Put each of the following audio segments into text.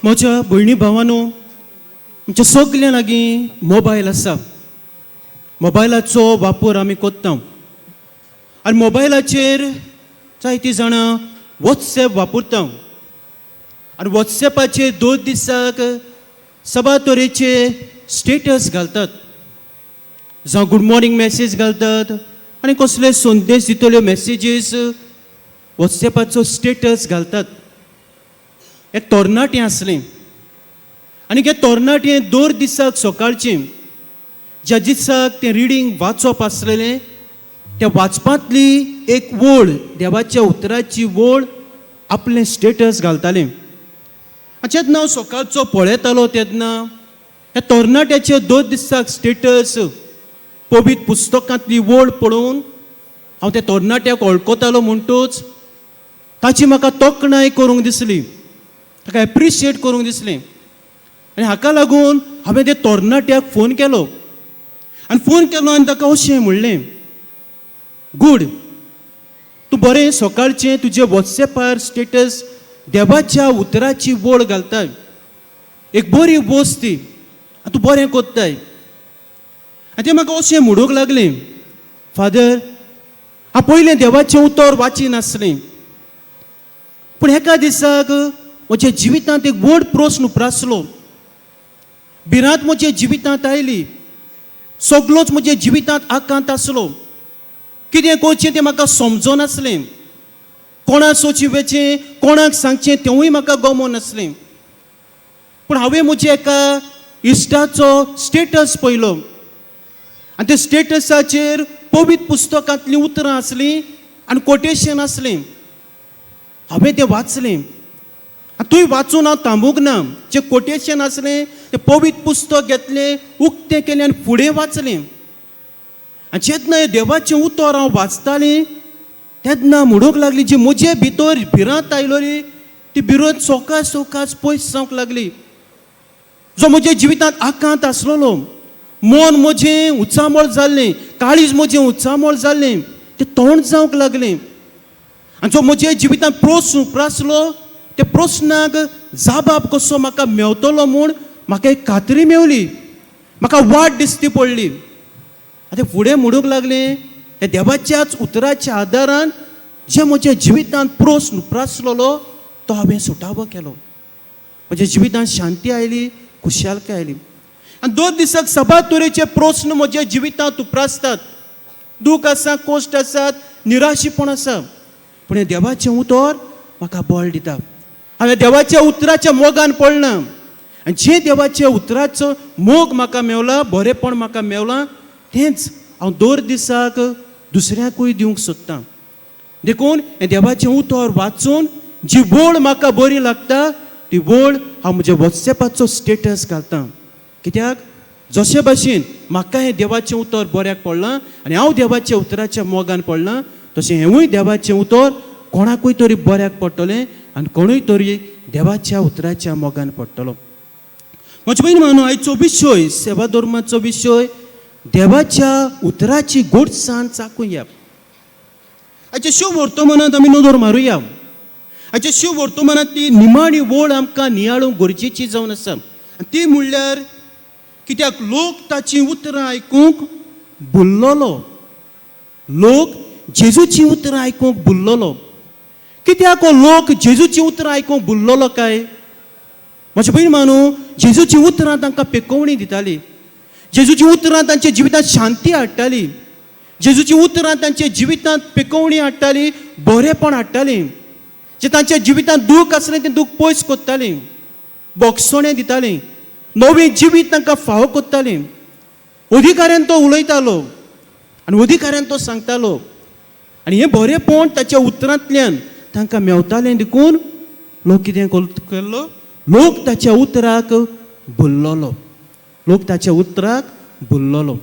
म्हज्या भयणी भावानो, आमच्या सगल्यां लागीं मोबायल आसा. मोबायलाचो वापर आमी करता आनी मोबायलाचेर जायतीं जाणां वॉट्सएप वापरता आनी वॉट्सएपाचेर 2 दिसाक सभा तरेचे स्टेटस घालतात, जावं गूड मॉर्निंग मॅसेज घालतात आनी कसले संदेश दितल्यो मॅसेजीस वॉट्सएपाचो स्टेटस घालतात. एक तरणाटें आसलें आनी हे तरणाटें दर दिसाक सकाळचें ज्या दिसाक तें रिडींग वाचप आसलेलें त्या वाचपांतली एक वळ, देवाच्या उतराची वळ आपलें स्टेटस घालतालें. आनी जेन्ना हांव सकाळचो पळयतालो तेन्ना ह्या तरणाट्याचे दर दिसाक स्टेटस पवित्र पुस्तकांतली वळ पळोवन हांव त्या तरणाट्याक वळखतालो, म्हणटूच ताची म्हाका तोखणाय करूंक दिसली, ताका एप्रिशिएट करूंक दिसलें. आनी हाका लागून हांवें त्या तरणाट्याक फोन केलो आनी फोन केलो आनी ताका अशें म्हणलें, गूड, तूं बरें सकाळचें तुजें वॉट्सएपार स्टेटस देवाच्या उतराची वळ घालताय, एक बरी वस्त ती, आनी तूं बरें कोत्ताय. आनी तें म्हाका अशें म्हणूंक लागलें, फादर, हांव पयलें देवाचें उतर वाचिनासलें, पूण एका दिसाक म्हज्या जिवितांत एक व्हड प्रस्न उप्रासलो, भिरांत म्हज्या जिवितांत आयली, सगलोच म्हज्या जिवितांत आकांत आसलो, कितें करचें तें म्हाका समजनासलें, कोणाक सोची वेचें, कोणाक सांगचें तेंवूय म्हाका गमो नासलें. पूण हांवें म्हज्या एका इश्टाचो स्टेटस पळयलो आनी त्या स्टेटसाचेर पवित्र पुस्तकांतलीं उतरां आसलीं आनी कोटेशन आसलें. हांवें तें वाचलें आनी तूंय वाचून हांव थांबूंक ना. जें कोटेशन आसलें तें पवित्र पुस्तक घेतलें, उक्तें केलें आनी फुडें वाचलें. आनी जेन्ना हें देवाचें उतर हांव वाचतालें तेन्ना म्हणूंक लागली, जी म्हजे भितर भिरांत आयलोली ती भिरांत सवकास सवकास पयस जावंक लागली. जो म्हज्या जिवितांत आकांत आसलेलो, मन म्हजें उचांबळ जाल्लें, काळीज म्हजें उचांबळ जाल्लें, तें तोंड जावंक लागलें. आनी जो म्हज्या जिवितांत प्रस्न उप्रासलो त्या प्रस्नाक जाबाब कसो म्हाका मेवतलो म्हूण म्हाका एक खात्री मेवली, म्हाका वाट दिसती पडली. आतां फुडें म्हणूंक लागलें, त्या देवाच्याच उतराच्या आदारान जे म्हज्या जिवितांत प्रस्न उप्रासलेलो तो हांवें सुटावो केलो. म्हज्या जिवितांत शांती आयली, खुशालकाय आयली. आनी 2 दिसाक सभार तरेचे प्रस्न म्हज्या जिवितांत उप्रासतात, दूख आसा, कश्ट आसात, निराशीपण आसा, पूण हें देवाचें उतर म्हाका बळ दिता. हांवें देवाच्या उतराच्या मोगान पडना आनी जें देवाच्या उतराचो मोग म्हाका मेवला, बरेंपण म्हाका मेवलां, तेंच हांव दर दिसाक दुसऱ्याकूय दिवंक सोदतां. देखून हें देवाचें उतर वाचून जी वळ म्हाका बरी लागता ती वळ हांव म्हज्या वॉट्सएपाचो स्टेटस घालतां. कित्याक जशे भाशेन म्हाका हें देवाचें उतर बऱ्याक पडलां आनी हांव देवाच्या उतराच्या मोगान पडलां, तशें हेंवूय देवाचें उतर कोणाकूय तरी बऱ्याक पडटलें आनी कोणूय तरी देवाच्या उतराच्या मोगान पडटलो. म्हजे भयण भावांनो, आयचो विशय सेवा धर्माचो विशय देवाच्या उतराची गोडसाण चाकुया. आयच्या शिव वर्तमानांत आमी नदर मारुया. आयच्या शिव वर्तमानांतली निमाणी वळ आमकां नियाळूंक गरजेची जावन आसा आनी ती म्हणल्यार कित्याक लोक ताचीं उतरां आयकूंक भुल्लोलो. लोक जेजूचीं उतरां आयकूंक भुल्लोलो. कित्याक हो लोक जेजूचीं उतरां आयकूंक भुल्लोलो काय? म्हजे भयण मानू, जेजूचीं उतरां तांकां पेकोवणी दिताली, जेजूचीं उतरां तांच्या जिवितांत शांती हाडटाली, जेजूचीं उतरां तांच्या जिवितांत पेकोवणी हाडटाली, बरेंपण हाडटाली, जे तांच्या जिवितांत दूख आसलें तें दूख पयस कोत्तालीं, बोगसणें दितालीं, नवें जिवीत तांकां फावो कोत्तालीं. अधिकाऱ्यान तो उलयतालो आनी अधिकाऱ्यान तो सांगतालो आनी हें बरेंपण ताच्या उतरांतल्यान तांकां मेवतालें. देखून लोक कितें केल्लो, लोक ताच्या उतराक भुल्लोलो, लोक ताच्या उतराक भुल्लोलो.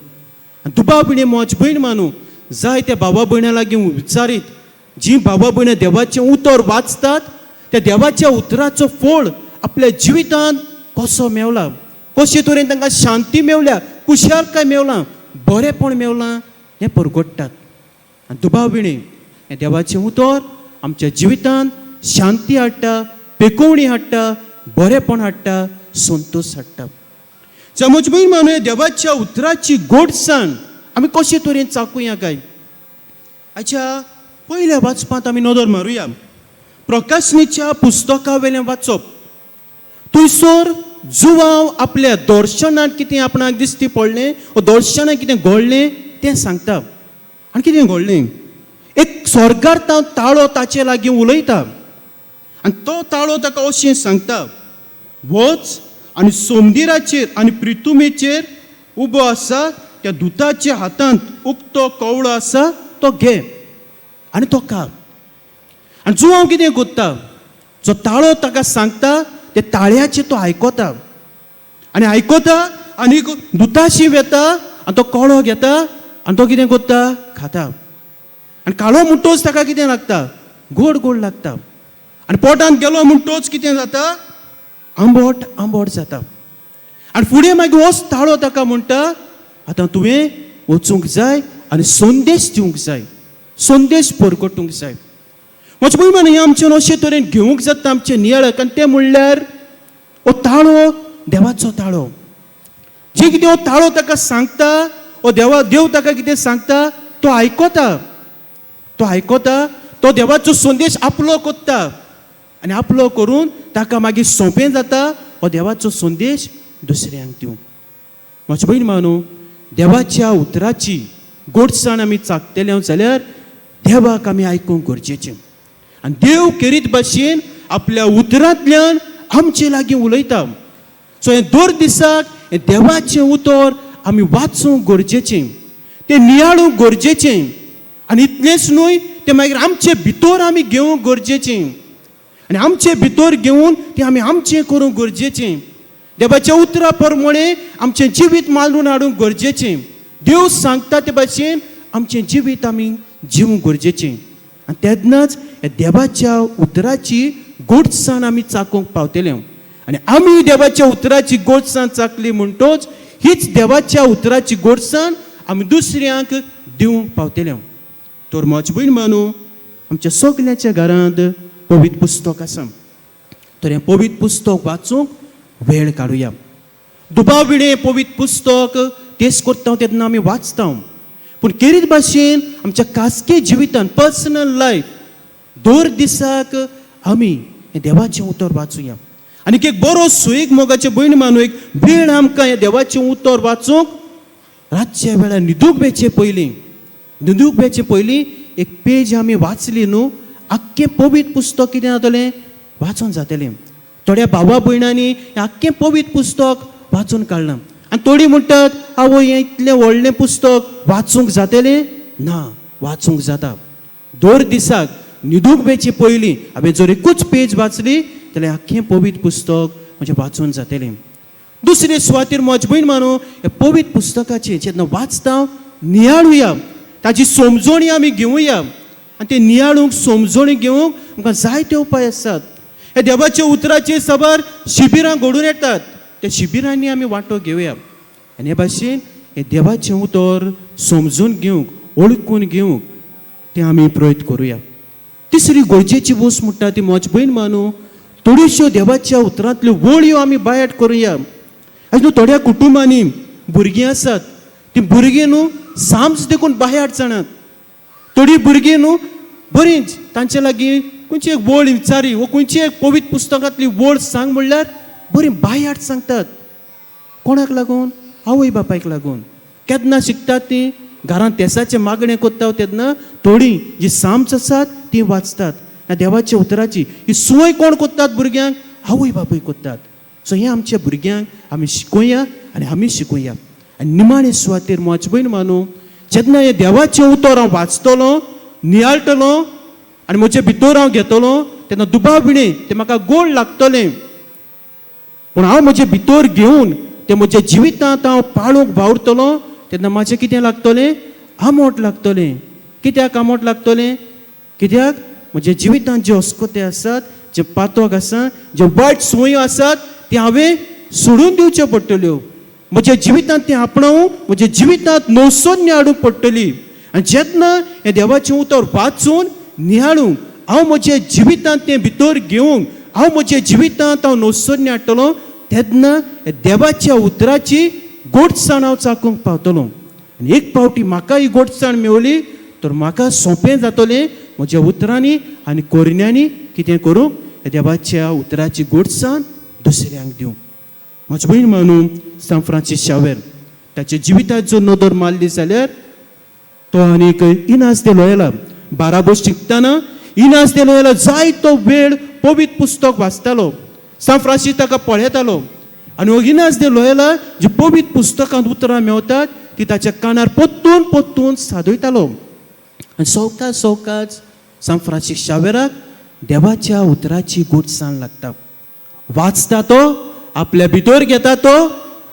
आनी दुबाव भयणी, म्हज भयण मानू, जाय त्या भावा भयणां लागीं विचारीत, जीं भावा भयणां देवाचें उतर वाचतात त्या देवाच्या उतराचो फळ आपल्या जिवितांत कसो मेवला, कशे तरेन तांकां शांती मेवल्या, खुशालकाय मेवला, बरेंपण मेवलां हें परगट्टात. आनी दुबाव विणे हें देवाचें उतर आमच्या जिवितांत शांती हाडटा, पेकोवणी हाडटा, बरेंपण हाडटा, संतोश हाडटा. समज भयण मानूया, देवाच्या उतराची गोडसाण आमी कशे तरेन चाकुया काय? आयच्या पयल्या वाचपांत आमी नदर मारुया. प्रकाशनीच्या पुस्तका वेल्यान वाचप. थंयसर जुवांव आपल्या दर्शनांत कितें आपणाक दिश्टी पडलें वो दर्शनांत कितें घडलें तें सांगता. आनी कितें घडलें? एक स्वर्गार ताळो ताचे लागीं उलयता आनी तो ताळो ताका अशें सांगता, वच आनी सोमदिराचेर आनी प्रितुमेचेर उबो आसा त्या दुताच्या हातांत उक्तो कवळो आसा तो घे आनी तो खा. आनी जुवांव कितें कोत्ता? जो ताळो ताका सांगता ते ताळ्याचें तो आयकता आनी आयकता आनी दुताशी वेता आनी तो कळो घेता आनी तो कितें कोत्ता? खाता. आनी काळो म्हणटोच ताका कितें लागता? गोड गोड लागता. आनी पोटांत गेलो म्हणटोच कितें जाता? आंबट आंबट जाता. आनी फुडें मागीर होच ताळो ताका म्हणटा, आतां तुवें वचूंक जाय आनी संदेश दिवंक जाय, संदेश परगटूंक जाय. म्हजे भयण हें आमच्यान अशे तरेन घेवंक जाता आमचें नियाळक. आनी तें म्हणल्यार हो ताळो देवाचो ताळो. जे कितें हो ताळो ताका सांगता, हो देवा देव ताका कितें सांगता तो आयकता, तो आयकता, तो देवाचो संदेश आपलो कोत्ता आनी आपलो करून ताका मागीर सोंपें जाता हो देवाचो संदेश दुसऱ्यांक दिवंक. म्हजे भयण मानू, देवाच्या उतराची गोडसाण आमी चाकतले जाल्यार देवाक आमी आयकूंक गरजेचें. आनी देव केरीत भाशेन आपल्या उतरांतल्यान आमचे लागीं उलयता. सो हें दर दिसाक हें देवाचें उतर आमी वाचूंक गरजेचें, तें नियाळूंक गरजेचें. आनी इतलेंच न्हय, तें मागीर आमचे भितर आमी घेवंक गरजेचें आनी आमचे भितर घेवन तें आमी आमचें करूंक गरजेचें. देवाच्या उतरा प्रमाणें आमचें जिवीत मांडून हाडूंक गरजेचें. देव सांगता ते भाशेन आमचें जिवीत आमी जिवूंक गरजेचें. आनी तेन्नाच ह्या देवाच्या उतराची गोडसाण आमी चाकूंक पावतले. आनी आमी देवाच्या उतराची गोडसाण चाकली म्हणटोच हीच देवाच्या उतराची गोडसाण आमी दुसऱ्यांक दिवंक पावतले. तर म्हजी भयण मानू, आमच्या सगल्यांच्या घरांत पवित्र पुस्तक आसा, तर हें पवित्र पुस्तक वाचूंक वेळ काडुया. दुबाव विणें पवित्र पुस्तक तेच करता तेन्ना आमी वाचता, पूण केरीत भाशेन आमच्या खासगी जिवितान, पर्सनल लायफ, दर दिसाक आमी हें देवाचें उतर वाचुया. आनी एक बरो सुयेक मोगाचे भयण मानू, एक वेळ आमकां हें देवाचें उतर वाचूंक रातच्या वेळार न्हिदूंक वेचे पयलीं, न्हिदूंक वेचे पयलीं एक पेज आमी वाचली न्हू, आख्खें पवित्र पुस्तक कितें जातलें? वाचून जातलें. थोड्या भावा भयणांनी हें आख्खें पवित्र पुस्तक वाचून काडलां. आनी थोडीं म्हणटात, आवय, हें इतलें व्हडलें पुस्तक वाचूंक जातलें ना? वाचूंक जाता. दर दिसाक न्हिदूंक वेचे पयलीं हांवें जर एकूच पेज वाचली जाल्यार आख्खें पवित्र पुस्तक म्हजें वाचून जातलें. दुसरे सुवातेर म्हज भयण मानू, ह्या पवित्र पुस्तकाचें जेन्ना वाचता, नियाळुया, ताजी समजोणी आमी घेवया. आनी ते नियाळूंक, समजोणी घेवंक आमकां जायते उपाय आसात. ह्या देवाच्या उतराचे साबार शिबिरां घडून येतात, त्या शिबिरांनी आमी वांटो घेवया. आनी हे भाशेन हें देवाचें उतर समजून घेवंक, वळखून घेवंक तें आमी प्रयत्न करुया. तिसरी गरजेची वस्त म्हणटा ती म्हज भयण मानू, थोड्योश्यो देवाच्या उतरांतल्यो वळयो आमी बायाट करुया. आयज न्हू थोड्या कुटुंबांनी भुरगीं आसात, ती भुरगीं न्हू सामस देखून बायाट जाणात. थोडीं भुरगीं न्हू बरींच तांचे लागीं खंयची एक वळ विचारी वो खंयची एक पवित्र पुस्तकांतली वळ सांग म्हणल्यार बरीं बायाट सांगतात. कोणाक लागून? आवय बापायक लागून. केन्ना शिकतात ती? घरांत तेसाचें मागणें करता तेन्ना थोडीं जी साम्स आसात ती वाचतात. आनी देवाच्या उतराची ही संवय कोण करतात भुरग्यांक? आवय बापूय करतात. सो हें आमच्या भुरग्यांक आमी शिकोवया आनी आमी शिकोवया. आनी निमाणे सुवातेर म्हज भयण मानू, जेन्ना हें देवाचें उतर हांव वाचतलो, नियाळटलो आनी म्हजे भितर हांव घेतलो, तेन्ना दुबाव विणें तें म्हाका गोड लागतलें. पूण हांव म्हजे भितर घेवन तें म्हज्या जिवितांत हांव पाळूंक वावुरतलो तेन्ना म्हाजें कितें लागतलें? आमोट लागतलें. कित्याक आमोट लागतलें? कित्याक म्हज्या जिवितांत जे अस्कोते आसात, जे पातक आसा, जे वायट संवयो आसात, ती हांवें सोडून दिवच्यो पडटल्यो. म्हज्या जिवितांत तें आपणावूं म्हज्या जिवितांत नवसोन्य हाडूंक पडटली. आनी जेन्ना हें देवाचें उतर वाचून नियाळूंक हांव म्हज्या जिवितांत तें भितर घेवंक हांव म्हज्या जिवितांत हांव नोसरणी हाडटलो तेन्ना देवाच्या उतराची गोडसाण हांव चाकूंक पावतलो. आनी एक फावटी म्हाका ही गोडसाण मेवली तर म्हाका सोंपें जातलें म्हज्या उतरांनी आनी कोरण्यांनी कितें करूंक, देवाच्या उतराची गोडसाण दुसऱ्यांक दिवंक. म्हजी भयण मानू, सांत फ्रांसीस शावेर ताच्या जिवितांत जर नदर मारली जाल्यार तो आनीक इनास दे लोयला बाराबोर शिकतना इनास दे लोयला जायतो वेळ पवित्र पुस्तक वाचतालो. सांत फ्रांसीस ताका पळयतालो आनी हो इनास दे लोयला जी पवित्र पुस्तकांत उतरां मेवतात ती ताच्या कानार पोत्तून पोत्तून सादयतालो. आनी सवकास सवकास सांत फ्रांसीस शावेराक देवाच्या उतराची गोडसाण लागता. वाचता तो, आपल्या भितर घेता तो,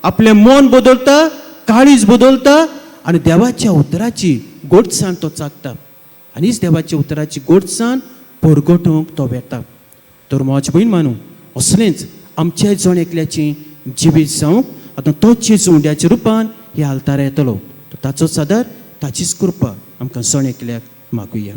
आपलें मन बदलता, काळीज बदलता आनी देवाच्या उतराची गोडसाण तो चाखता आनी हीच देवाच्या उतराची गोडसाण परगटूंक तो वेता. तर म्हजी भयण मानू, असलेंच आमच्या जण एकल्याची जिवीत जावंक आतां तोच जेजू उंड्याच्या रुपान ह्या आल्तार येतलो. तर ताचो सादर, ताचीच कृपा आमकां जण एकल्याक मागुया.